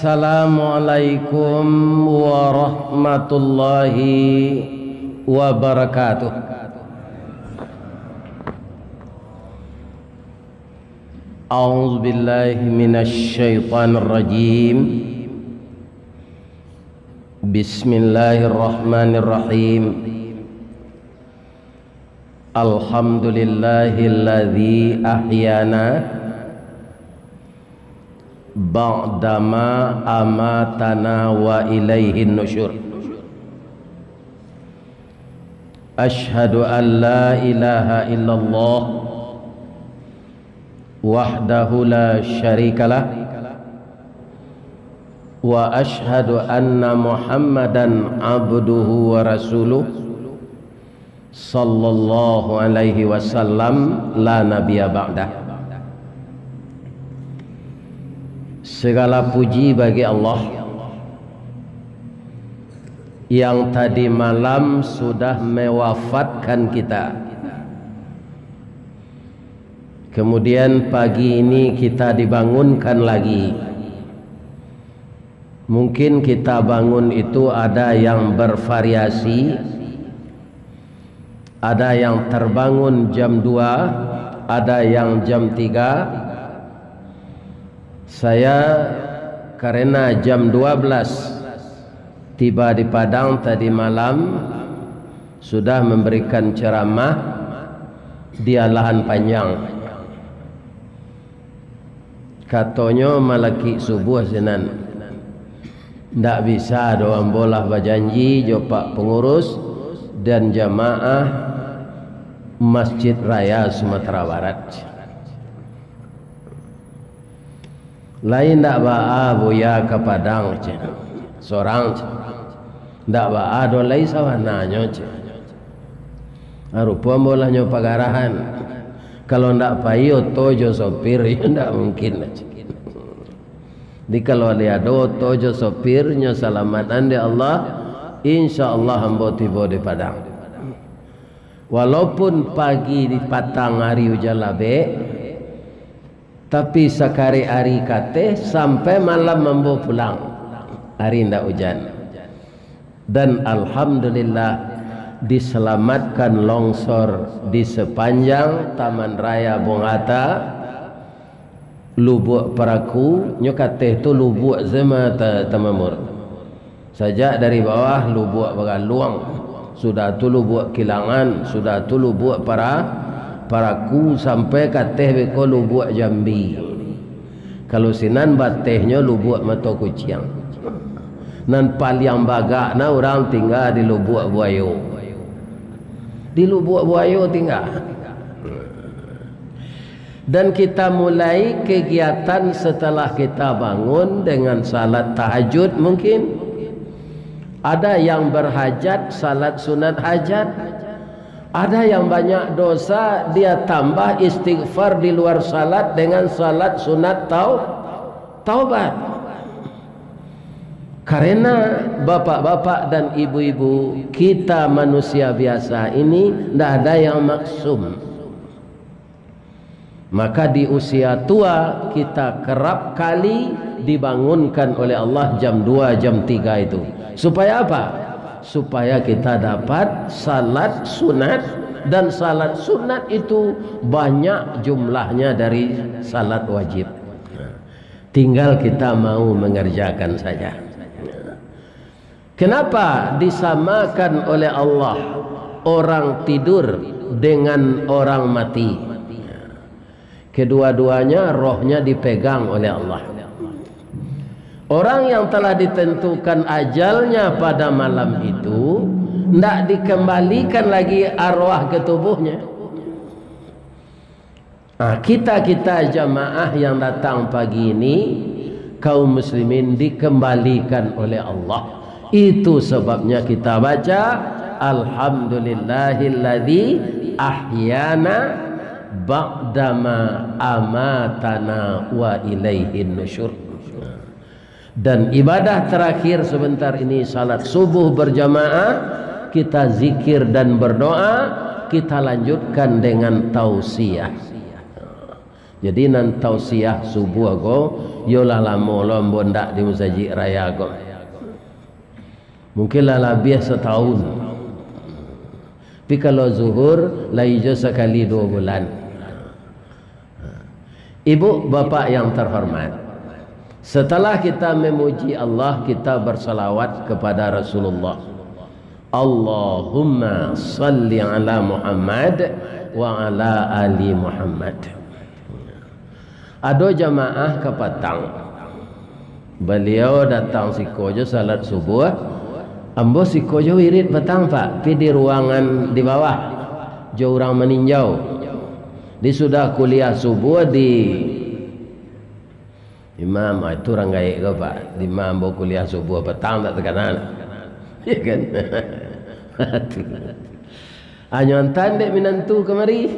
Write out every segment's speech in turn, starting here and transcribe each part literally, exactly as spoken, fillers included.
Assalamualaikum warahmatullahi wabarakatuh. A'udzubillahi minasyaitonirrajim. Bismillahirrahmanirrahim. Alhamdulillahilladzi ahyana ba'dama amatana wa ilaihin nusyur. Asyhadu an la ilaha illallah wahdahu la syarikalah, wa asyhadu anna Muhammadan abduhu wa rasuluh, sallallahu alaihi wasallam, la nabiyya ba'dah. Segala puji bagi Allah yang tadi malam sudah mewafatkan kita. Kemudian pagi ini kita dibangunkan lagi. Mungkin kita bangun itu ada yang bervariasi, ada yang terbangun jam dua, ada yang jam tiga. Saya karena jam dua belas tiba di Padang tadi malam, sudah memberikan ceramah di Alahan Panjang. Katonyo malakik subuah sinan. Ndak bisa doh, ambo lah bajanji jo pak pengurus dan jamaah Masjid Raya Sumatera Barat. Lai ndak baa Buya ka Padang, ceh. Sorang, ceh. Ndak baa doh lai sabananyo, ceh. Ah, rupo ambo lah nyo pagarahan. Kalau ndak pai oto jo sopir, yo ndak mungkin lah, ceh. Jadi kalau lai ado oto jo sopir, nyo salamatan dek Allah, insya Allah ambo tibo di Padang. Walaupun pagi di patang ari ujan labek, tapi sakarek ari kateh sampai malam ambo pulang. Ari ndak ujan. Dan alhamdulillah, diselamatkan longsor di sepanjang Taman Raya Bongata, Lubuak Paraku, nyo kateh tu Lubuak Zema Ta-, Tamamur. Sajak dari bawah Lubuak Bagaluang, sudah tu Lubuak Kilangan, sudah tu Lubuak Para-, Paraku, sampai kateh beko Lubuak Jambi. Kalau sinan batehnyo Lubuak Mato Kuciang. Nan paliang bagak nah urang tingga di Lubuak Buayo. Di Lubuak Buayo tingga. Dan kita mulai kegiatan setelah kita bangun dengan salat tahajud mungkin. Ada yang berhajat salat sunat hajat. Ada yang banyak dosa, dia tambah istighfar di luar salat dengan salat sunat tau-, taubat. Karena bapak-bapak dan ibu-ibu, kita manusia biasa ini ndak ada yang maksum. Maka di usia tua, kita kerap kali dibangunkan oleh Allah jam dua, jam tiga itu. Supaya apa? Supaya kita dapat salat sunat, dan salat sunat itu banyak jumlahnya dari salat wajib. Tinggal kita mau mengerjakan saja. Kenapa disamakan oleh Allah orang tidur dengan orang mati? Kedua-duanya rohnya dipegang oleh Allah. Orang yang telah ditentukan ajalnya pada malam itu, ndak dikembalikan lagi arwah ke tubuhnya. Ah, kita-kita jamaah yang datang pagi ini, kaum muslimin dikembalikan oleh Allah. Itu sebabnya kita baca, "Alhamdulillahilladzi ahyana ba'dama amatana wa ilaihin nusyur." Dan ibadah terakhir sebentar ini, salat subuh berjamaah, kita zikir dan berdoa, kita lanjutkan dengan tausiah. Jadi nan tausiah subuah ko, yo lah lamo lo ambo ndak di Masajik Raya ko. Mungkin lah labiah satahun. Tapi kalau zuhur, lai jo sakali duo bulan. Ibu, bapak yang terhormat, setelah kita memuji Allah, kita bersalawat kepada Rasulullah. Allahumma salli ala Muhammad wa ala ali Muhammad. Ado jamaah kapatang. Baliau datang siko jo salat subuah. Ambo siko jo wirid patang, Pak, pi di ruangan di bawah jo urang maninjau. Di sudah kuliah subuah di Imam, ah, itu urang gaek ko, Pak. Di ma ambo kuliah subuah patang tak takana. Ya kan? Hanyo antan dek minantu kamari.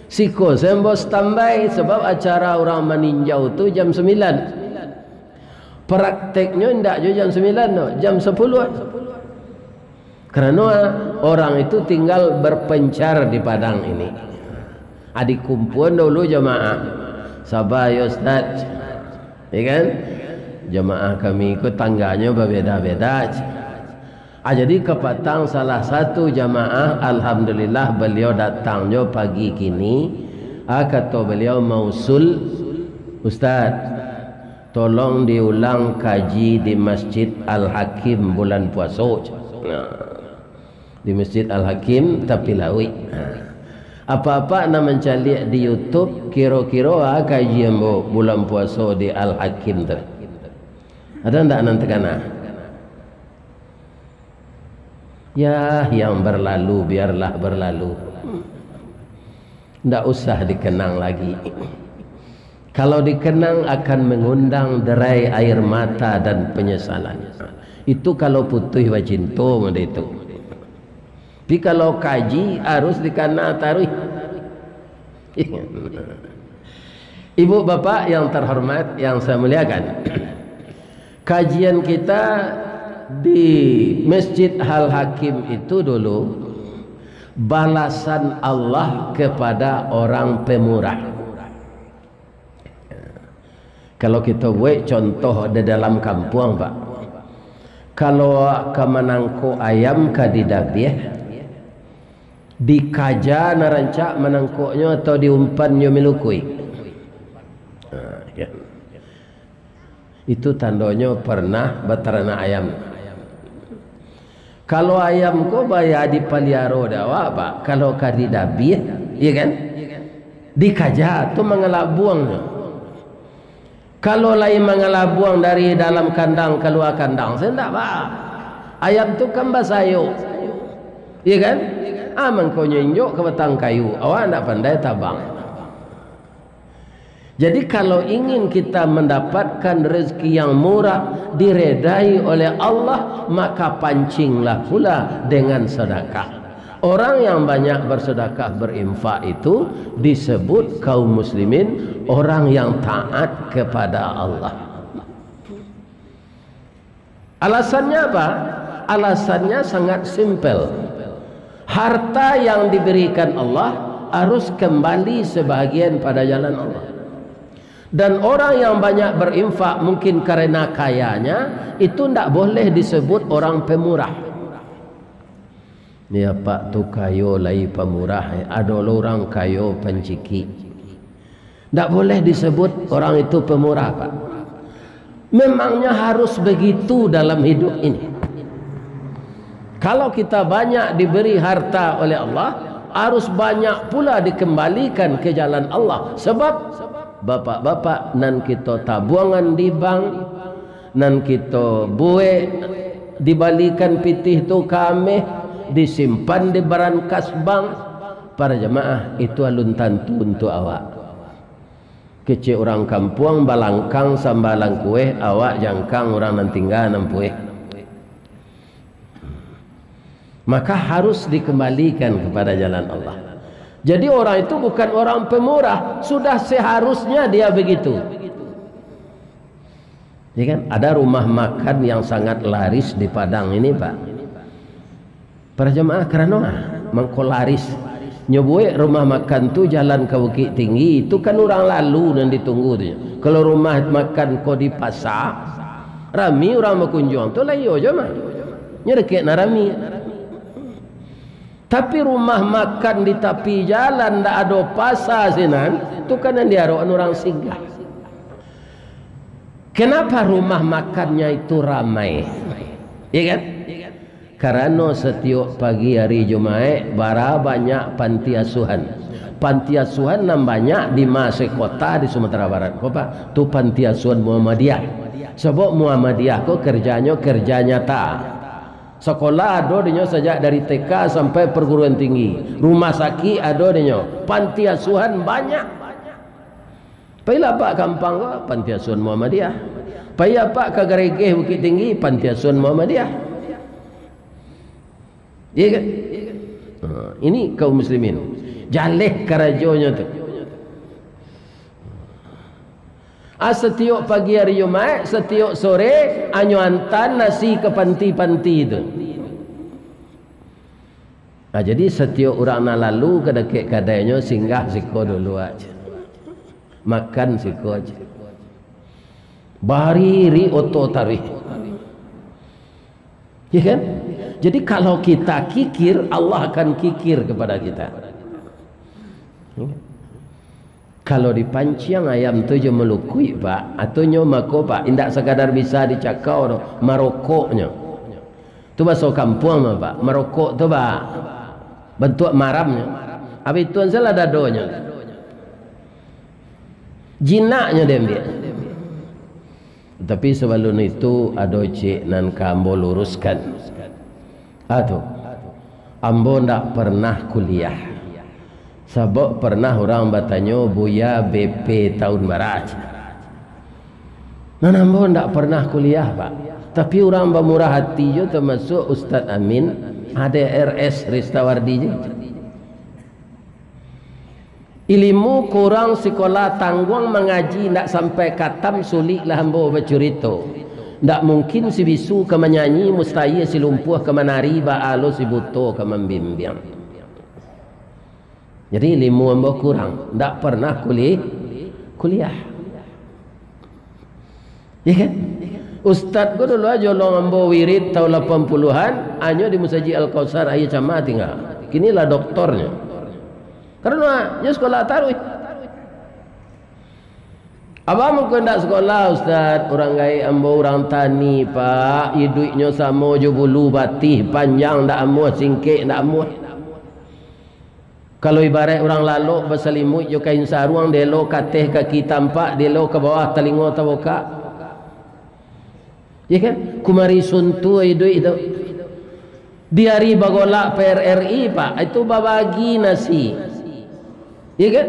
Siko se ambo standby, sabab acara urang maninjau tu jam sambilan. Prakteknyo indak jo jam sambilan tu, jam sapuluah. Karano orang itu tinggal berpencar di Padang ini. Ah, dikumpuan dulu jamaah. Sabar yo, Ustaz. Ya kan? Jamaah kami ko tangganyo babeda-beda. Ah, jadi kapatang salah satu jamaah, alhamdulillah, baliau datang jo pagi kini. Ah, kato baliau mausul, "Ustaz, tolong diulang kaji di Masjid Al-Hakim bulan puaso." Nah, di Masjid Al-Hakim tapi lauik. Nah, apak-apak nan mancaliak di YouTube, kiro-kiro ah kaji ambo bulan puaso di Al-Hakim tu. Ada ndak nan takana? Ya, yang berlalu biarlah berlalu. Ndak usah dikenang lagi. Kalau dikenang akan mengundang derai air mata dan penyesalan. Itu kalau putuih bacinto model itu. Tapi kalau kaji harus dikana taruih. Ibu bapak yang terhormat, yang saya muliakan, kajian kita di Masjid Al-Hakim itu dulu balasan Allah kepada orang pemurah. Kalau kita buat contoh di dalam kampuang, Pak, kalau ka manangkok ayam ka didabiah, dikaja nan rancak manangkoknyo atau diumpan jo milukui? Ha, kan. Itu tandonyo pernah bataranak ayam. Kalau ayam ko baya dipaliaro dek awak, Pak, kalau ka didabiah, ya kan? Dikaja tu mangalabuangnyo. Kalau lai mangalabuang dari dalam kandang kalua kandang, se ndak, Pak. Ayam tu kan basayok. Ya kan? Ah, mangkonyo injok ka batang kayu, awak ndak pandai tabang. Jadi, kalau ingin kita mendapatkan rezeki yang murah, diredai oleh Allah, maka pancinglah pula dengan sedekah. Orang yang banyak bersedekah, berinfak itu disebut kaum muslimin, orang yang taat kepada Allah. Alasannya apa? Alasannya sangat simpel. Harta yang diberikan Allah harus kembali sebahagian pada jalan Allah. Dan orang yang banyak berinfak mungkin karena kayanya, itu ndak boleh disebut orang pemurah. Ni apak tu kayo lai pamurah, eh. Ado lo urang kayo pancikik. Ndak boleh disebut orang itu pemurah, Pak. Memangnya harus begitu dalam hidup ini. Kalau kita banyak diberi harta oleh Allah, harus banyak pula dikembalikan ke jalan Allah. Sebab, bapak-bapak, nan kito tabuangan di bank, nan kito buek, dibalikan pitih tu ka ameh, disimpan di barankas bank, para jamaah, itu alun tantu untuak awak. Kecek urang kampuang, balangkang sambalang kueh, awak jangkang urang nan tingga nan pueh. Maka harus dikembalikan kepada jalan Allah. Jadi orang itu bukan orang pemurah, sudah seharusnya dia begitu. Ya kan? Ada rumah makan yang sangat laris di Padang ini, Pak. Para jamaah, karano ah, mangko laris. Nyo buek rumah makan tu jalan ka Bukik Tinggi, tu kan urang lalu nan ditunggu tu. Kalau rumah makan ko di pasa, rami urang bakunjuang tu, lah iyo jo mah. Nyo dakek nan rami. Tapi rumah makan di tapi jalan, ndak ado pasa sinan, tu kan nan diarokan urang singgah. Kenapa rumah makannya itu ramai? Ya kan? Karano satiok pagi ari Jumaik, bara banyak panti asuhan. Panti asuhan nan banyak di ma sekota di Sumatera Barat ko, Pak, tu panti asuhan Muhammadiyah. Sabab Muhammadiyah ko kerjanyo kerja nyata. Sakolah ado dinyo sajak dari T K sampai perguruan tinggi. Rumah sakik ado dinyo. Panti asuhan banyak. Pailah Pak ka Ampang ko, panti asuhan Muhammadiyah. Pailah Pak ka Garegeh, Bukik Tinggi, panti asuhan Muhammadiyah. Iya kan? Ha, ini kaum muslimin. Jaleh karajonyo tu. Ah, satiok pagi ari Jumaik, satiok sore, anyo antaan nasi ka panti-panti tu. Ah, jadi satiok urang nan lalu ka dakek kadainyo, singgah siko dulu aja. Makan siko aja. Bariri oto taruih. Ya kan? Jadi kalau kita kikir, Allah akan kikir kepada kita. Ya. Kalau dipanciang ayam tu jo malukuik, Pak, atau nyo mako, Pak, indak sakadar bisa dicakau doh, marokoknyo. Tu baso kampuang mah, Pak, marokok tu, Pak. Bantuak maramnyo. Abih tu salah dadonyo. Jinaknyo diambiak. Tapi sabalun itu, ado ciek nan ka ambo luruskan. Ah, tu. Ambo ndak pernah kuliah. Sabab pernah urang batanyo, "Buya B P tahun bara?" Nan ambo ndak pernah kuliah, Pak. Tapi urang bamurah ati jo, tamasuak Ustaz Amin, A D R S Ristawardi jo. Ilimu kurang sikolah tangguang mangaji ndak sampai katam, suliklah ambo bacurito. Ndak mungkin si bisu ka manyanyi, mustahil si lumpuah ka manari, baa lo si buto ka mambimbiang. Jadi ilimu ambo kurang, ndak pernah kuli-, kuliah. Ya kan? Ustaz ko dulu ajo jolong ambo wirid tahun lapan puluhan, anyo di Masajik Al-Kautsar, aia camah tingga. Kini lah doktornyo. Karano nyo sekolah taruih. Abah mangko ndak sekolah, Ustaz. Urang gaek ambo urang tani, Pak. Iduiknyo samo jo bulu batih, panjang ndak amuah, singkek ndak amuah. Kalau ibaraik urang lalok basalimuik jo kain saruang, dielo ka ateh kaki tampak, dielo ka bawah talingo tabukak. Ya kan? Kumari suntua iduik tu. Di ari bagolak P R R I, Pak, itu babagi nasi. Ya kan?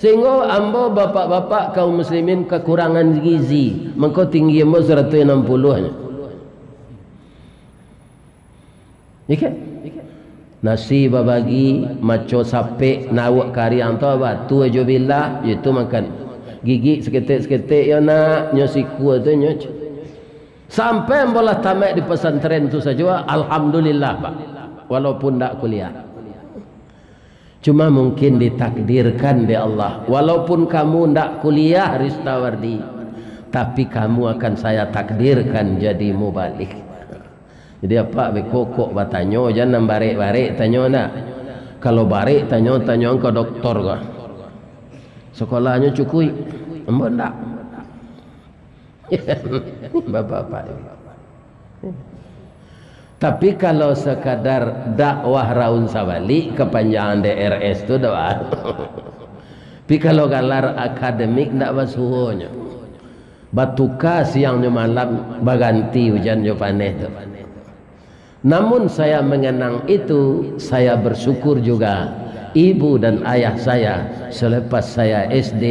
Sehingga ambo bapak-bapak kaum muslimin kakurangan gizi, mangko tinggi ambo saratuih anam puluah nyo. Ikan. Nasi babagi, maco sapek, nawak kariang tu, batu ajo bilah, itu makan. Gigik saketek-saketek, yo nak, nyo sikua tu, nyo. Sampai ambo lah tamaik di pesantren tu sajo, alhamdulillah, Pak. Walaupun ndak kuliah. Cuma mungkin ditakdirkan dek Allah. Walaupun kamu ndak kuliah, Ristawardi, tapi kamu akan saya takdirkan jadi mubalig. Jadi, apak beko kok batanyo, jan nan barek-barek tanyo ndak. Kalau barek tanyo, tanyo ka doktor ko. Sekolahnyo cukuik, ambo ndak. Bapak-bapak. Tapi kalau sekadar dakwah raun sabalik, kepanjangan D R S tu doa. Tapi kalau galar akademik, ndak basuonyo. Batuka siang jo malam, baganti ujan jo paneh tu. Namun saya mengenang itu, saya bersyukur juga, ibu dan ayah saya, selepas saya S D,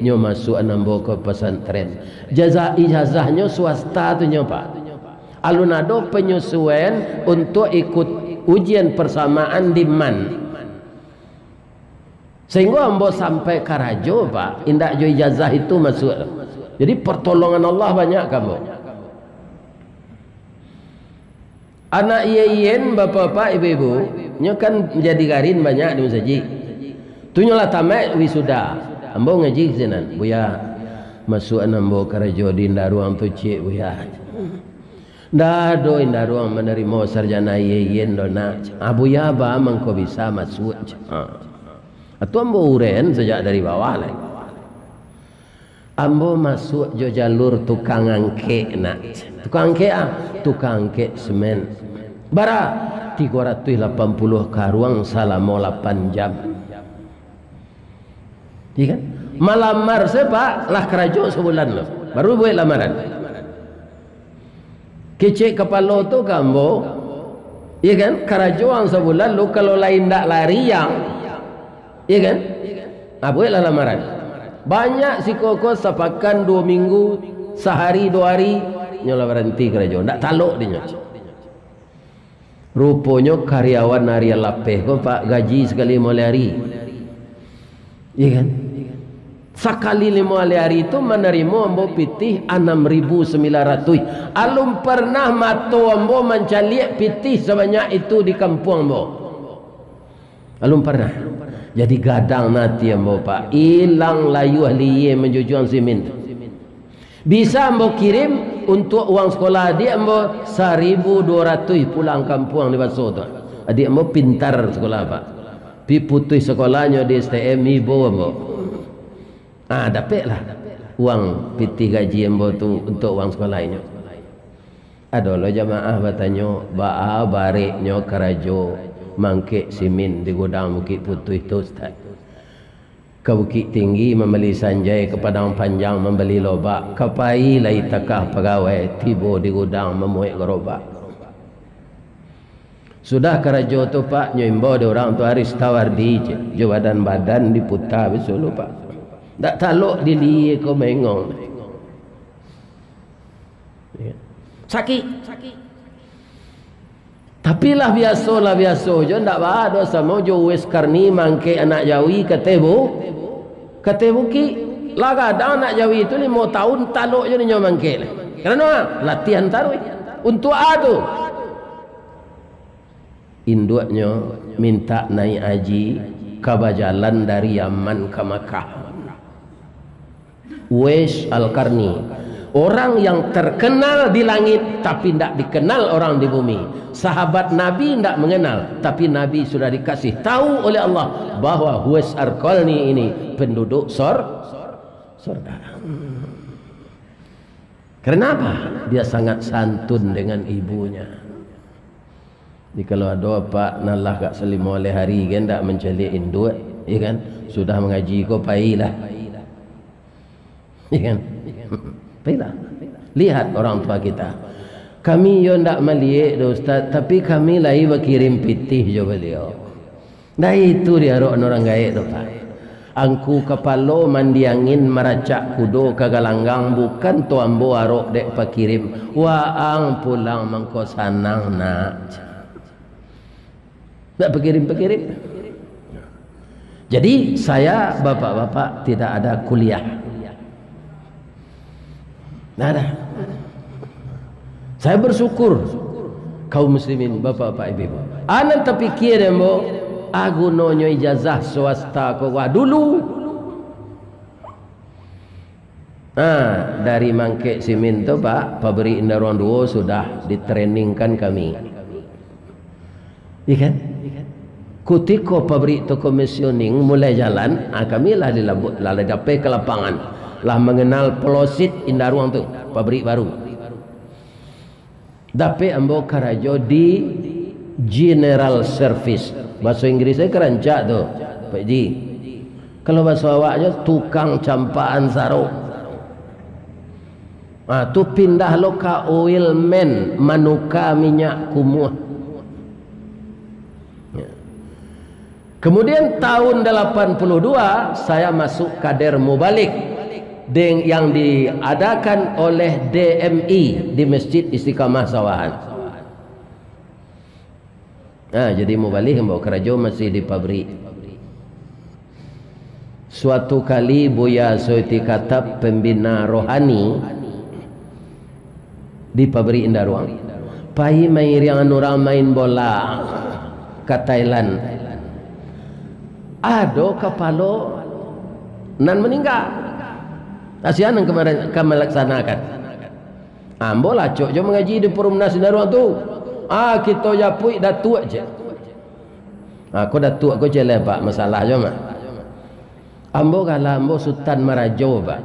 nyo masuak ambo ke pesantren. Jaza-, ijazahnyo swasta tu nyo, Pak. Alun ado penyesuaian untuk ikut ujian persamaan di man. Sehingga ambo sampai karajo, Pak, indak jo ijazah itu masuak. Jadi, pertolongan Allah banyak ka ambo. Anak iye-iyen, bapak-bapak, ibu-ibu, Nyo kan jadi garin banyak di masajik. Tu nyo lah tamaik wisuda. Ambo ngaji ka sinan, "Buya, masuakan ambo karajo di Indaruang tu ciek, Buya." "Ndak ado Indaruang manarimo sarjana iye-iyen doh, Nak." "Ah, Buya ba mangko bisa masuak?" Ah. Atu ambo uren sajak dari bawah lai. "Ambo masuak jo jalur tukang angkek, Nak." "Tukang angkek ah?" "Tukang angkek semen." "Bara?" "Tigo ratuih lapan puluah karuang salamo lapan jam." Iya kan? Malamar se, Pak, lah karajo sabulan lo, baru buek lamaran. Kecek kapalo tu ka ambo, iya kan? Karajo ang sabulan lo, kalau lai ndak lari ang, iya kan? Ah, bueklah lamaran. Banyak siko ko sapakan, duo minggu, sahari, duo hari, nyo lah baranti karajo. Ndak talok dinyo. Ruponyo karyawan harian lapeh ko, Pak, gaji sakali limo alih ari. Iya kan? Sakali limo alih ari tu manarimo ambo pitih anam ribu sambilan ratuih. Alun parnah mato ambo mancaliak pitih sabanyak itu di kampuang ambo. Alun parnah. Jadi gadang ati ambo, Pak. Ilang layuah liyie manjujuang simin tu. Bisa ambo kirim untuak uang sekolah adiak ambo saribu duo ratuih pulang kampuang di baso tu. Adiak ambo pintar sekolah, Pak. Pi putuih sekolahnyo di S T M, ibo ambo. Ah, dapeklah uang pitih gaji ambo tu untuak uang sekolah inyo. Ado lo jamaah batanyo, "Baa bareknyo karajo mangkek simin di gudang Bukik Putuih tu, Ustaz?" "Ka Bukik Tinggi mambali sanjai, ka Padang Panjang mambali lobak, ka pai lai takah pagawai, tibo di gudang mamuek garobak." Sudah karajo tu, Pak, nyo imbau dek urang tu, Aristawardi, cek, jo badan-badan diputa biso lo, Pak. Ndak talok dili ko maengong. Ya. Sakik. Tapi lah biaso, lah biaso jo, ndak baa doh samo jo Uwais Karni mangkek anak jawi ka Teh Bu-, ka Teh Bukik. Lah gadang anak jawi tu limo taun, talok jo ninyo mangkek lah. Karano latihan taruih. Untuak a tu? Induaknyo mintak naiak haji ka bajalan dari Yaman ka Makkah. Uwais Al-Qarni, orang yang terkenal di langit, tapi ndak dikenal orang di bumi. Sahabat Nabi ndak mengenal, tapi Nabi sudah dikasih tahu oleh Allah bahwa Uwais Al-Qarni ini penduduk sor-, sorga. Karena apa? Dia sangat santun dengan ibunya. Jadi, kalau ado apak nan lah agak salimo alih ari, kan, ndak mancaliak induak, ya kan? Sudah mangaji ko, pailah. Ya kan? Pailah. Lihat orang tua kita. Kami yo ndak maliek doh, Ustaz, tapi kami lai bakirim pitih jo baliau. Ndak itu diarok urang gaek tu, Pak. Angku kapalo mandi angin, maracak kudo ka galanggang, bukan tu ambo arok dek pakirim. Waang pulang mangko sanang, nak. Ndak pakirim-pakirim. Jadi, saya, bapak-bapak, tidak ada kuliah. Ndak ada. Saya bersyukur, kaum muslimin, bapak-bapak, ibu-ibu. A nan tapikia dek ambo, a gunonyo ijazah swasta ko, wah, dulu. Nah, dari mangkek simin tu, Pak, pabrik Indaruang duo sudah ditrainingkan kami. Iya kan? Kutiko pabrik tu commissioning mulai jalan, ah, kami lah di labu-, lah, lah dapek ka lapangan. Lah manganal Polosit Indaruang tu, pabrik baru. Dapek ambo karajo di General Service. Bahaso Inggris e ka rancak tu, Pak Ji. Kalau bahaso awaknyo, tukang campakan sarok. Ah, tu pindah lo ka oil man, manuka minyak kumuah. Ya. Kemudian tahun delapan puluh dua, saya masuk kader mubalig deng-, yang diadakan oleh D M I di Masjid Istiqamah Sawahan. Nah, jadi mubalig, ambo karajo masih di pabrik. Suatu kali Buya Soiti Katab, pembina rohani di pabrik Indaruang, pai mairiangan urang main bola. ka Thailand. Ado kapalo nan maningga. Kasihan nan ka mara-, ka malaksanakan. Ambo lah acok jo mangaji di Perumnas Sinaruang tu. Ah, kito japuik datuak, cek. Ah, ko datuak ko, cek, lai, Pak, masalah jo, Mak. Ambo gala ambo Sutan Marajo, Pak.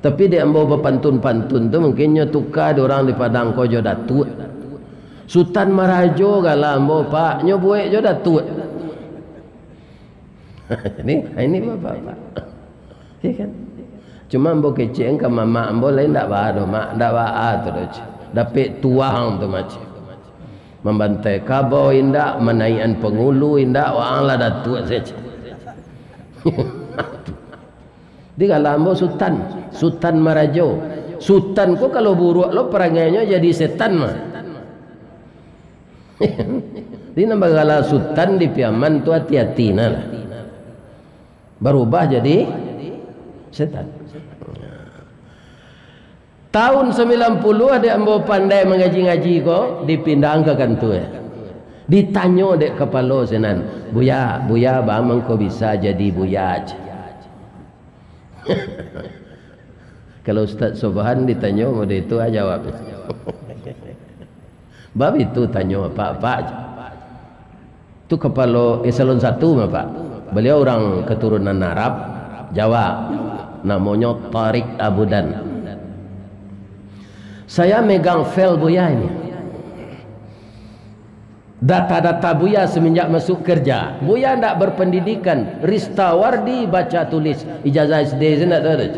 Tapi dek ambo bapantun-pantun tu, mungkin nyo tuka dek urang di Padang ko jo datuak. Sutan Marajo gala ambo, Pak, nyo buek jo datuak. Ini, ini bapak, Pak. Iya kan? Cuma ambo kecek ka mamak ambo, lain ndak baa doh, Mak, ndak baa tu doh, cek. Dapek tuang tu, Mak, cek. Mambantai kabau indak, manaikan pangulu indak, waang lah datuak sajo. Digala ambo Sutan, Sutan Marajo. Sutan ko kalau buruak lo parangainyo jadi setan mah. Jadi nan bagala Sutan di Piaman tu ati-ati nah lah. Barubah jadi setan. Tahun sambilan puluah dek ambo pandai mangaji-ngaji ko, dipindahan ka kantua. Ditanyo dek kapalo sinan, "Buya, Buya, baa mangko bisa jadi Buya?" Kalau Ustaz Subhan ditanyo model itu, ah, jawab. Bab itu tanyo apak-apak. Tu kapalo eselon satu mah, Pak. Baliau urang katurunan Arab, Jawa. Namonyo Tariq Abudan. Saya megang file Buya ini. Data-data Buya semenjak masuk kerja. Buya ndak berpendidikan. Ristawardi baca tulis. Ijazah S D sajo ndak tahu doh.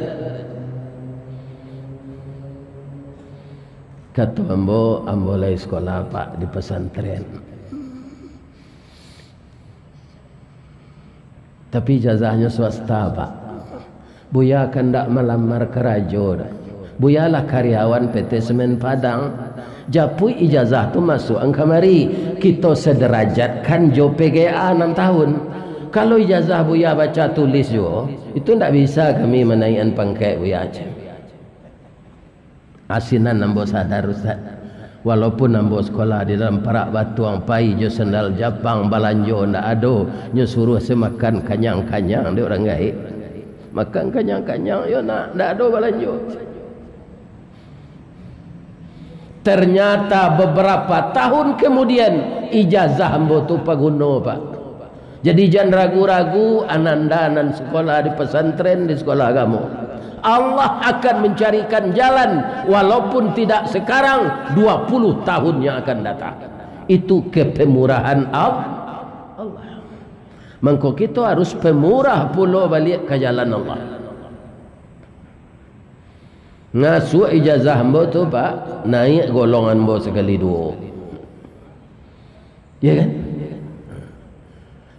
Kato ambo, ambo lai sekolah, Pak, di pesantren. Tapi ijazahnyo swasta, Pak. Buya kan ndak malamar karajo doh. Buya lah karyawan P T Semen Padang. Japuik ijazah tu masuakan kamari. Kito sederajatkan jo P G A anam tahun. Kalau ijazah Buya baca tulis juo, itu ndak bisa kami manaikan pangkek Buya, cek. Asinan ambo sadar, Ustaz. Walaupun ambo sekolah di dalam parak batuang, pai jo sandal Japang, balanjo ndak ado, nyo suruah se makan kanyang-kanyang dek urang gaek. Makan kanyang-kanyang, yo nak, ndak ado balanjo. Ternyata beberapa tahun kemudian, ijazah ambo tu paguno, Pak. Jadi, jan ragu-ragu, ananda nan sekolah di pesantren, di sekolah agamo. Allah akan mencarikan jalan, walaupun tidak sekarang, dua puluh tahun yang akan datang. Itu kepemurahan Al-, Allah. Mangko kito harus pemurah pulo baliak ka jalan Allah. Ngasuak ijazah ambo tu, Pak, naiak golongan ambo sakali duo. Ya kan?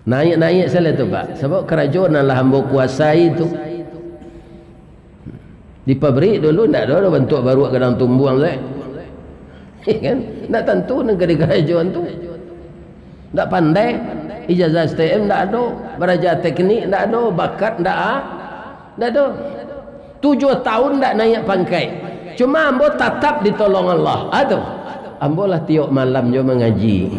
Naiak-naiak salah tu, Pak. Sabab karajo nan lah ambo kuasai tu. Di pabrik dulu ndak ado bantuak baruak gadang tumbuang sajo. Ya kan? Ndak tantu nan ka dikarajoan tu. Ndak pandai. Ijazah S T M ndak ado. Baraja teknik ndak ado. Bakat ndak a-, Ndak ado. Tujuah tahun ndak naiak pangkaik. Cuma ambo tatap ditolong Allah. Ado. Ambo lah tiok malam jo mangaji.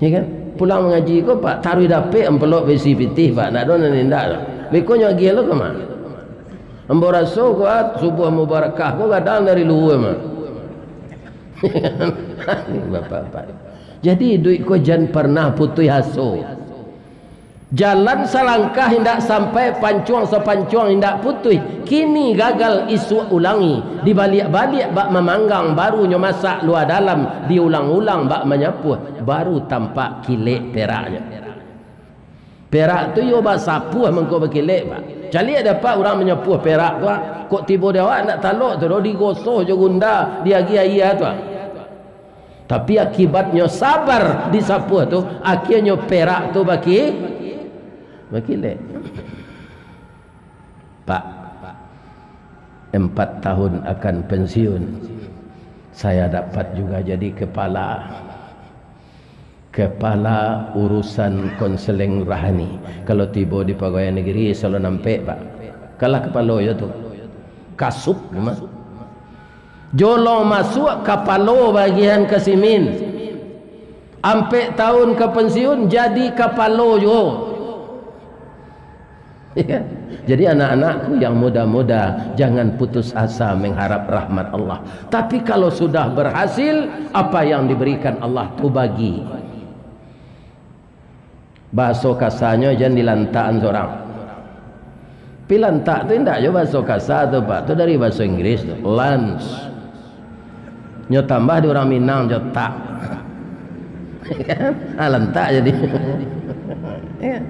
Ya kan? Pulang mangaji ko, Pak, taruih dapek amplop baisi pitih, Pak. Ndak ado nan indak tu. Beko nyo agiah lo ka ma? Ambo raso ko, ah, subuah mubarakah ko gadang dari luhua mah. Bapak-bapak. Jadi, iduik ko jan parnah putuih aso. Jalan salangkah indak sampai, pancuang sapancuang indak putuih. Kini gagal, isuak ulangi. Dibaliak-baliak bak mamanggang, baru nyo masak lua dalam, diulang-ulang bak manyapuah, baru tampak kilek peraknyo. Perak tu iyo basapuah mangko bakilek, Pak. Caliak dapek urang manyapuah perak tu, ah. Kok tibo di awak ndak talok tu doh, digosoh jo gunda, diagiah aia tu, ah. Tapi akibatnyo sabar disapuah tu, akhianyo perak tu baki-, bakilek. Pak, empat tahun akan pensiun, saya dapat juga jadi kepala, kepala urusan konseling rohani. Kalau tibo di pagawai negeri, salo nampek, Pak. Kalah kapalo yo tu. Kasup mah. Jolong masuak kapalo bagian kasimin. Ampek tahun ka pensiun, jadi kapalo juo. Ya. Jadi, anak-anakku yang muda-muda, jangan putus asa mengharap rahmat Allah. Tapi kalau sudah berhasil, apa yang diberikan Allah tu bagi. Bahaso kasanyo, jan dilantakan surang. Tapi lantak tu indak jo bahaso kasa tu, Pak. Tu dari bahaso Inggris tu. Lunch. Nyo tambah di urang Minang jo tak. Ah, lantak jadi. Ya.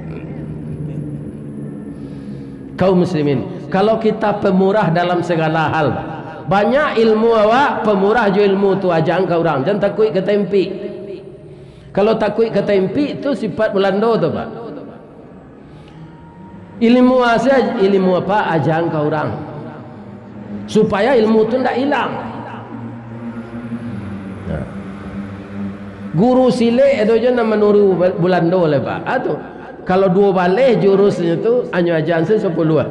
Kaum muslimin, kalau kita pemurah dalam segala hal, banyak ilmu awak, pemurah jo ilmu tu, ajakan ka urang, jan takuik ka taimpik. Kalau takuik ka taimpik tu sifat Belando tu, Pak. Ilmu asa, ilmu apa, ajakan ka urang. Supaya ilmu tu ndak ilang. Nah. Guru silek ado jo nan manuru Belando lai, Pak. Ah, tu. Kalau duo baleh jurusnyo tu, anyo ajakan se sapuluah.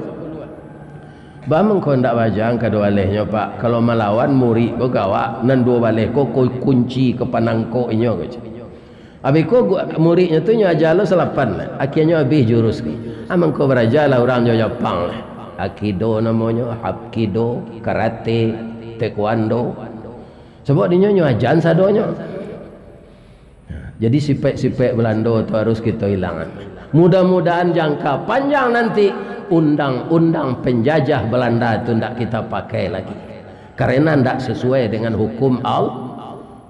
Baa mangko ndak baajakan ka duo balehnyo, Pak? Kalau malawan murik ko gawak, nan duo baleh ko, ko kunci ka panangkok inyo ko. Abih ko gu-, muridnyo tu nyo aja lo salapan, akienyo abih jurus ko. Ah, mangko barajalah urang jo Japang lah. Aikido namonyo, hapkido, karate, taekwondo. Sabab dinyo nyo ajakan sadonyo. Jadi sipek-sipek Belando tu harus kito ilangan. Mudah-mudahan jangka panjang nanti undang-undang penjajah Belanda tu ndak kita pakai lagi. Karena ndak sesuai dengan hukum Al-,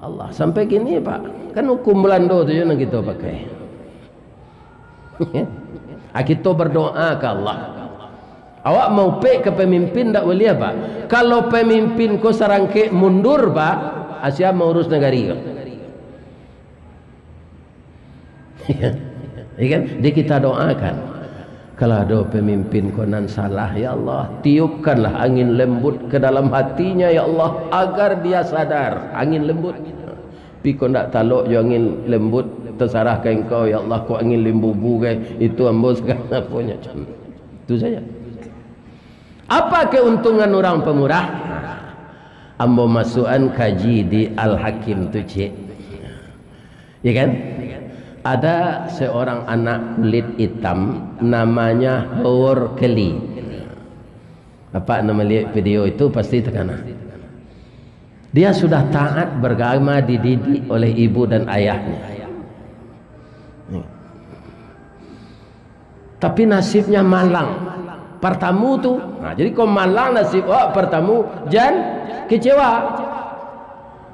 Allah. Sampai kini, Pak, kan hukum Belando tu je nan kito pakai. Ah, kito berdoa ka Allah. Awak maupek ka pemimpin ndak buliah, Pak. Kalau pemimpin ko sarangkek mundur, Pak, ah, sia maurus nagari ko. Ya kan? Jadi kita doakan. Kalau ado pemimpin ko nan salah, ya Allah, tiupkanlah angin lembut ke dalam hatinya, ya Allah, agar dia sadar. Angin lembut. Pi ko ndak talok jo angin lembut, tasarah ka Engkau, ya Allah, ko angin limbubu gai, itu ambo sagalo aponyo. Itu saja. Apa keuntungan urang pemurah? Ambo masuakan kaji di Al-Hakim tu, ciek. Ya kan? Ada seorang anak kulit hitam, namanya Hur Keli. Bapak nan maliek video itu pasti takana. Dia sudah taat beragama, dididik oleh ibu dan ayahnya. Tapi nasibnya malang. Partamu tu, nah, jadi kok malang nasib awak partamu, jan kecewa.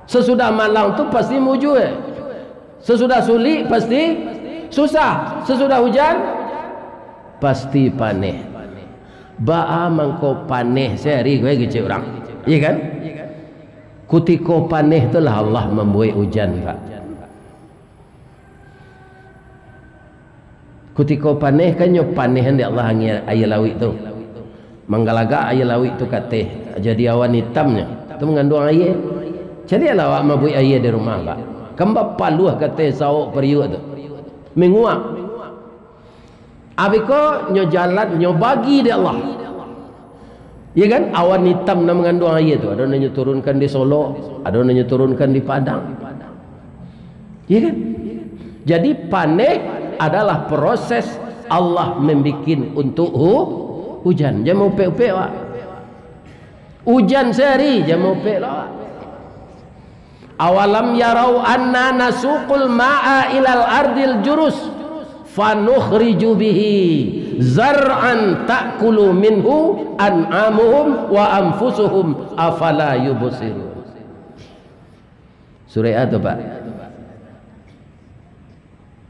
Sasudah malang tu pasti mujua. Sasudah sulik pasti susah. Sasudah hujan pasti paneh. Baa mangko paneh sahari ko, kecek urang? Iya kan? Kutiko paneh tu lah Allah mambuek ujan, Pak. Kutiko paneh kan nyo panehan dek Allah angin aia lauik tu. Manggalagak aia lauik tu ka ateh, jadi awan itamnyo. Tu manganduang aia. Caliaklah awak mabuek aia di rumah, Pak. Kan bapaluah ka ateh saok pariuak tu. Manguap. Abih ko nyo jalan, nyo bagi dek Allah. Ya kan? Awan itam nan manganduang aia tu, ado nan nyo turunkan di Solok, ado nan nyo turunkan di Padang. Ya kan? Jadi paneh adalah proses Allah membikin untuk hu-, hujan. Jan maupek-upek awak. Ujan sahari, jan maupek lah awak. Awalam yarau anna nasuqul ma'a ilal ardil jurus fanukhriju bihi zar'an ta'kulu minhu an'amuhum wa anfusuhum, afala yubsirun. Surek a tu, Pak?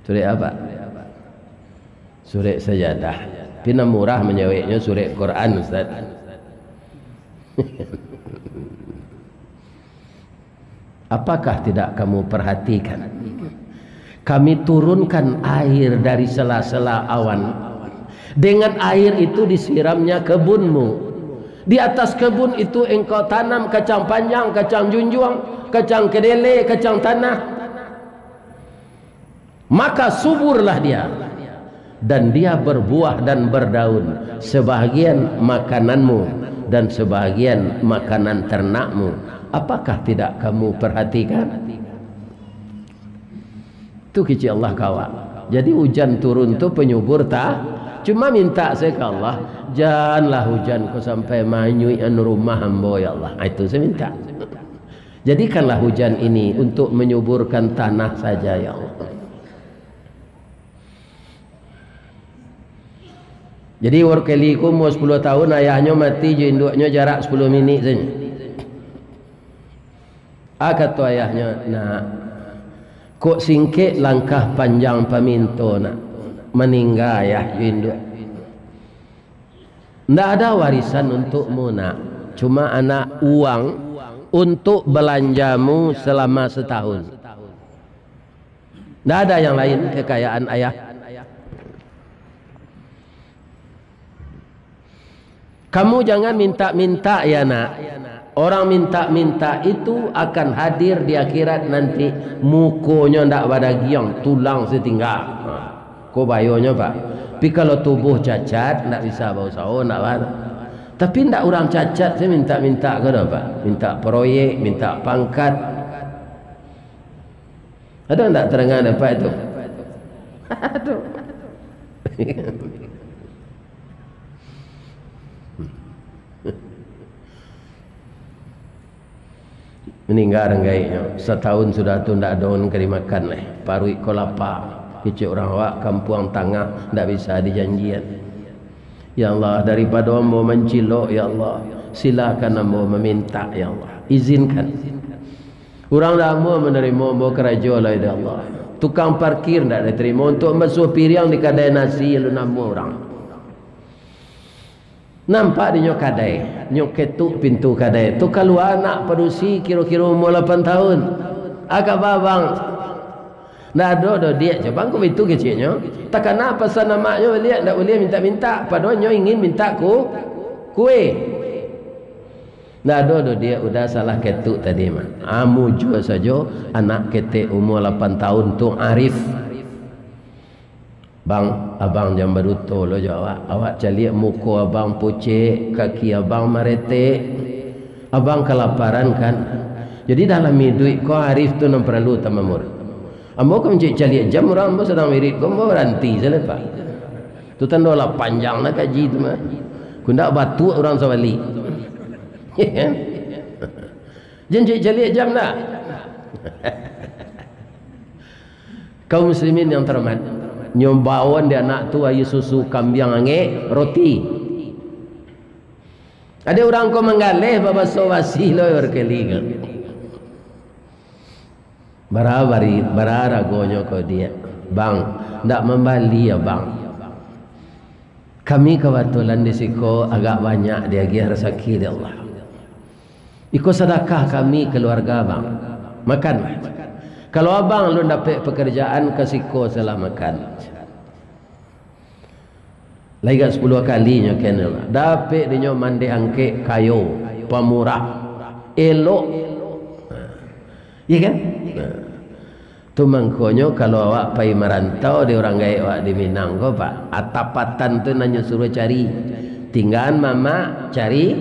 Surek a, Pak? Surek Sajadah. Tapi nan murah manjaweknyo surek Quran, Ustaz. Apakah tidak kamu perhatikan? Kami turunkan air dari sela-sela awan. Dengan air itu disiramnya kebunmu. Di atas kebun itu engkau tanam kacang panjang, kacang junjuang, kacang kedele, kacang tanah. Maka suburlah dia, dan dia berbuah dan berdaun, sebahagian makananmu dan sebahagian makanan ternakmu. Apakah tidak kamu perhatikan? Tu kecek Allah ka awak. Jadi ujan turun tu penyubur ta-, cuma minta sajo ka Allah, "Janlah ujan ko sampai manyuik anu rumah ambo, ya Allah." Ah, itu sajo minta. "Jadikanlah hujan ini untuk menyuburkan tanah saja, ya Allah." Jadi, Workeli ko umur sapuluah tahun, ayahnyo mati jo induaknyo jarak sapuluah minik sajo. Ah, kato ayahnyo, "Nak, kok singkek langkah panjang paminto, nak. Maningga ayah jo induak. Ndak ada warisan untukmu, nak. Cuma anak uang untuk balanjamu salama satahun. Ndak ada yang lain kekayaan ayah." "Kamu jangan minta-minta, ya nak. Orang minta-minta itu akan hadir di akhirat nanti, mukonyo ndak badagiang, tulang satingga." Ha, ko bayonyo, Pak. Tapi kalau tubuh cacat, ndak bisa bausaho, ndak ba-, tapi ndak urang cacat sajo minta-minta ko doh, Pak. Minta proyek, minta pangkat. Ado ndak tadanga dapek tu? Aduh. Maningga urang gaeknyo, satahun sudah tu ndak ado nan ka dimakan lai. Paruik ko lapa, kecek urang awak kampuang tangah ndak bisa dijanjian. Ya Allah, daripado ambo mancilok, ya Allah, silakan ambo maminta, ya Allah. Izinkan. Urang ndak amuah manarimo ambo karajo lai, ya Allah. Tukang parkir ndak diterimo, untuak masuah piriang di kadai nasi alun amuah urang. Nampak dinyo kadai, nyo ketuk pintu kadai. Tu kalua anak padusi kiro-kiro umua lapan tahun. "Aka ba, Bang?" "Ndak ado doh, Diak." Cobaan ko baitu keceknyo. Takana pasan amaknyo baliak, ndak buliah mintak-mintak, padahal nyo ingin mintak ku-, kue. "Ndak ado doh, Diak, udah salah ketuk tadi mah." Ah, mujua sajo anak ketek umua lapan tahun tu, Arif. "Bang, abang jan baduto lo jo awak. Awak caliak muko abang pucek, kaki abang maretek. Abang kalaparan kan? Jadi dalam iduik ko Arif tu nan paralu tamamur. Ambo kan caliak-caliak jam urang, ambo sadang wirid ko, ambo baranti sajo, Pak. Tu tando lah panjang lah kaji tu mah. Kok ndak batuak urang sabalik." Jan caliak-caliak jam dah. Kaum muslimin yang terhormat, nyo baoan di anak tu aia susu kambiang angek, roti. Ado urang ko manggaleh babaso basi lo Workeli ko. "Bara bari, bara ragonyo ko, Diak?" "Bang, ndak mambali, Abang. Kami kabatulan di siko agak banyak diagiah rasaki dek Allah. Iko sadakah kami kaluarga Abang. Makanlah. Kalau Abang alun dapek pakarajaan, ka siko salah makan." Lai agak sapuluah kalinyo kena, dapek dinyo mandeh angkek kayo, pamurah, elok. Iyo kan? Nah. Tu mangkonyo, kalau awak pai marantau di urang gaek awak di Minang ko, Pak, atapatan tu nan nyo suruah cari. Tinggaan mamak, cari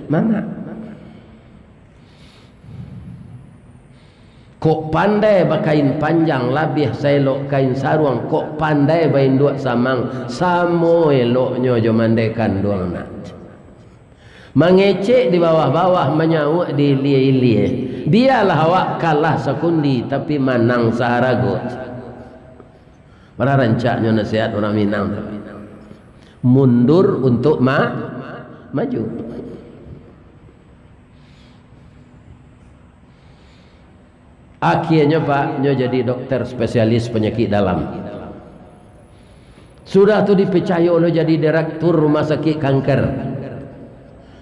mamak. Kok pandai bakain panjang, labiah saelok kain saruang, kok pandai bainduak samang, samo eloknyo jo mandeh kanduang nak. Mangecek di bawah-bawah, manyauak di ilia-ilia. Bialah awak kalah sakundi, tapi manang saharago. Bara rancaknyo nasihat urang Minang tu. Mundur untuk ma-, maju. Akhianyo, Pak, nyo jadi dokter spesialis panyakik dalam. Sudah tu dipicayo lo jadi direktur rumah sakik kanker.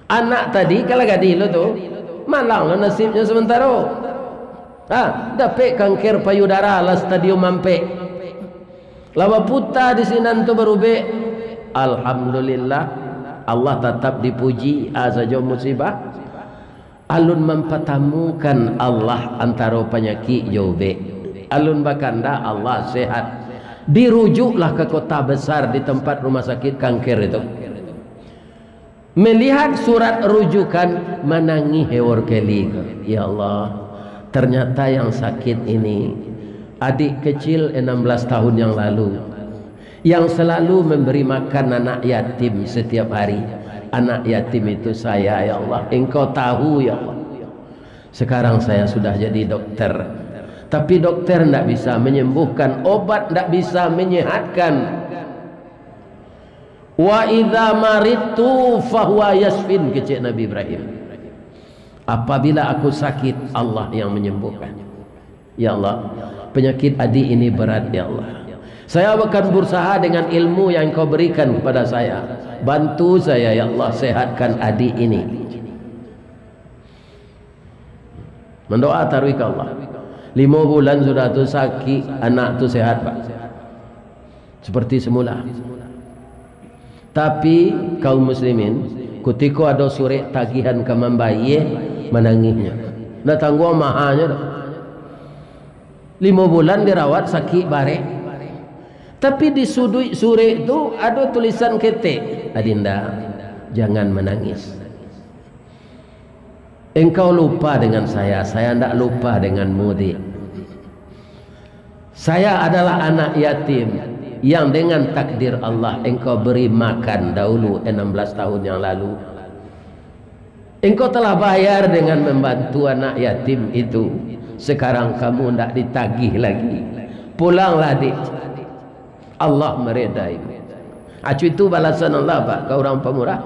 Anak tadi kalah gadih lo tu, malang lo nasibnyo samantaro. Ha, dapek kanker payudara lah stadium ampek. Lah baputa di sinan tu barubek. Alhamdulillah, Allah tatap dipuji, a sajo musibah. Alun mampatamukan Allah antaro panyakik jo ubek. Alun bakandak Allah sehat. Dirujuklah ka kota besar di tempat rumah sakit kanker itu. Melihat surat rujukan, manangih Howard Kelly ko. Ya Allah, ternyata yang sakit ini Adik kecil enam belas tahun yang lalu, yang selalu memberi makan anak yatim setiap hari. Anak yatim itu saya, ya Allah. Engkau tahu, ya Allah. Sekarang saya sudah jadi dokter. Tapi dokter ndak bisa menyembuhkan, obat ndak bisa menyehatkan. "Wa idza maridtu fahuwa yasfin," kecek Nabi Ibrahim. "Apabila aku sakit, Allah yang menyembuhkan." Ya Allah, penyakit adik ini berat, ya Allah. Saya akan berusaha dengan ilmu yang Engkau berikan kepada saya. Bantu saya, ya Allah, sehatkan adik ini. Mandoa taruih ka Allah. Limo bulan sudah tu sakik, anak tu sehat, Pak. Seperti semula. Tapi, kaum muslimin, kutiko ado surek tagihan ka mambayie, manangihnyo. Ndak tangguang mahanyo doh. Limo bulan dirawat, sakik barek. Tapi di suduik surek tu ado tulisan ketek, "Adinda, jangan menangis." Engkau lupa dengan saya, saya ndak lupa denganmu, Dik. Saya adalah anak yatim yang dengan takdir Allah engkau beri makan dahulu enam belas tahun yang lalu. Engkau telah bayar dengan membantu anak yatim itu. Sekarang kamu ndak ditagih lagi. Pulanglah, Dik. Allah meredai. Acu itu balasan Allah, Pak, ka urang pamurah.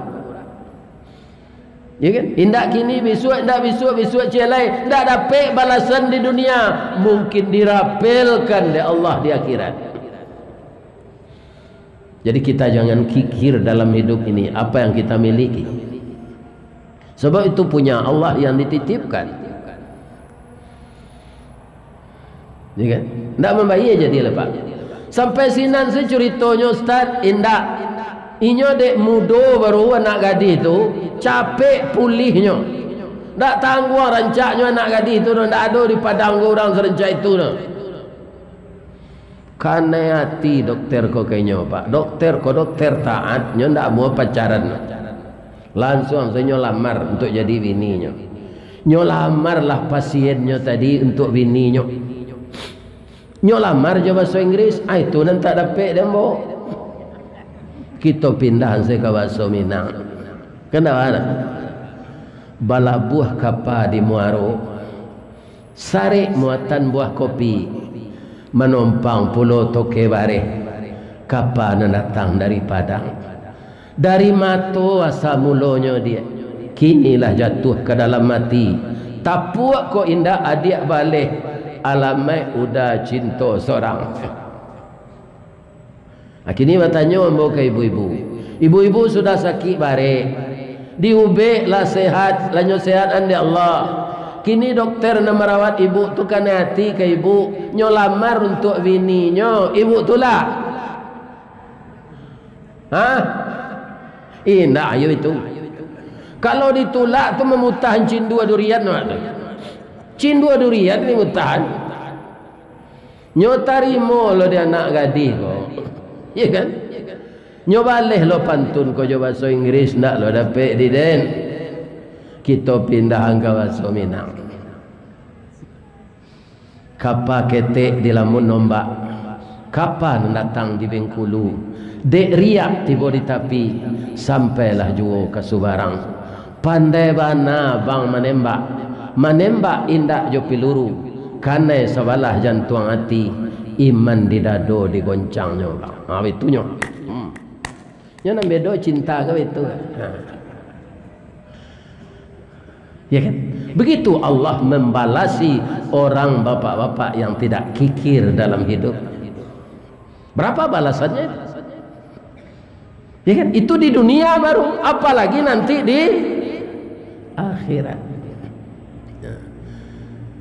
Ya kan? Indak kini, bisuak, indak bisuak, bisuak ciek lai, indak dapek balasan di dunia, mungkin dirapelkan dek Allah di akhirat. Jadi kita jangan kikir dalam hidup ini, apa yang kita miliki. Sebab itu punya Allah yang dititipkan. Ya kan? Ndak mambayie jadi lah, Pak. Sampai sinan se curitonyo, Ustaz, indak. Inyo dek mudo baru anak gadih tu, capek pulihnyo. Ndak tangguang rancaknyo anak gadih tu, ndak ado di Padang ko urang sarancak itu, nah. Kanai ati dokter ko ka inyo, Pak. Dokter ko dokter taat, nyo ndak amuah pacaran. Lansuang sajo nyo lamar untuak jadi bininyo. Nyo lamarlah pasiennyo tadi untuak bininyo. Nyo lamar jo baso Inggris, ah, itu nan tak dapek dek ambo. Kito pindah se ka baso Minang. Kan dak bana? Balabuah kapa di muaro. Sarek muatan buah kopi, manompang pulo toke bareh, kapa nan datang dari Padang. Dari mato asa mulonyo, Diak, kini lah jatuah ka dalam ati. Tapuak kok indak adiak baleh, alamaik uda cinto sorang. Ah, kini batanyo ambo ka ibu-ibu. Ibu-ibu sudah sakik barek. Diubek lah sehat, lah nyo sehat an dek Allah. Kini dokter nan marawat ibu tu kanai ati ka ibu, nyo lamar untuak bininyo, ibu tulak? Hah? Indak, ayo itu. Kalau ditulak tu mamutahan cindua durian, Mak, tu. Cindua durian dimutahan. Nyo tarimo lo di anak gadih ko. Iya kan? Nyo baleh lo pantun ko jo baso Inggris, ndak lo dapek di den. Kito pindahan ka baso Minang. Kapa ketek di lamun ombak, kapa nan datang di Bengkulu. Dek riak tibo di tapi, sampailah juo ka subarang. Pandai bana bang manembak, manembak indak jo piluru, kanai sabalah jantuang ati, iman di dado digoncangnyo, bang. Ha, bitunyo. Hmm. Nyo nan bedo cinta ka bitu. Ha. Ya kan? Begitu Allah membalasi orang bapak-bapak yang tidak kikir dalam hidup. Berapa balasannya? Ya kan? Itu di dunia baru, apalagi nanti di akhirat.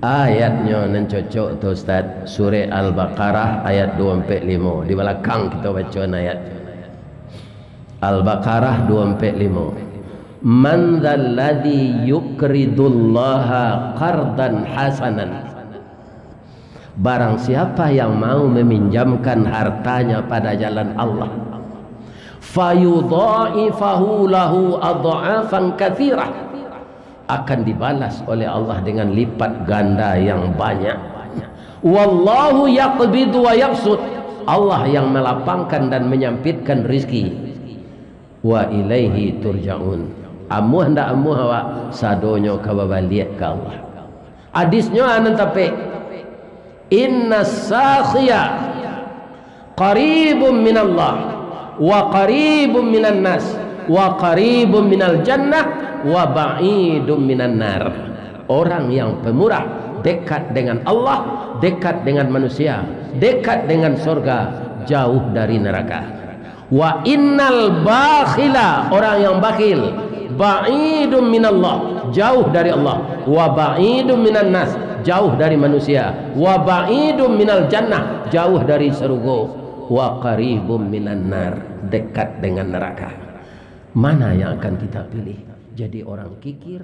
Ayatnyo nan cocok tu, Ustaz, surah Al-Baqarah ayat dua ampek limo. Di balakang kito baco ayat. Al-Baqarah dua ampek limo. "Man dzalladzi yuqridullaha qardan hasanan." Barang siapa yang mau meminjamkan hartanya pada jalan Allah, "fayudha'ifahu lahu adha'afan katsirah," akan dibalas oleh Allah dengan lipat ganda yang banyak. Wallahu yaqbidu wa yabsut. Allah yang melapangkan dan menyempitkan rizki. Wa ilaihi turja'un. Amuah ndak amuah awak, sadonyo ka babaliak ka Allah. Hadisnyo anan tapek. Inna sakhiya qaribun minallah, wa qaribun minan nas, wa qaribun minal jannah, wa ba'idun minan nar. Orang yang pemurah dekat dengan Allah, dekat dengan manusia, dekat dengan sorga, jauh dari neraka. Wa innal bakhila, orang yang bakhil, ba'idun minallah, jauh dari Allah, wa ba'idun minan nas, jauh dari manusia, wa ba'idun minal jannah, jauh dari sarugo, wa qaribun minan nar, dekat dengan neraka. Mana yang akan kita pilih? Jadi orang kikir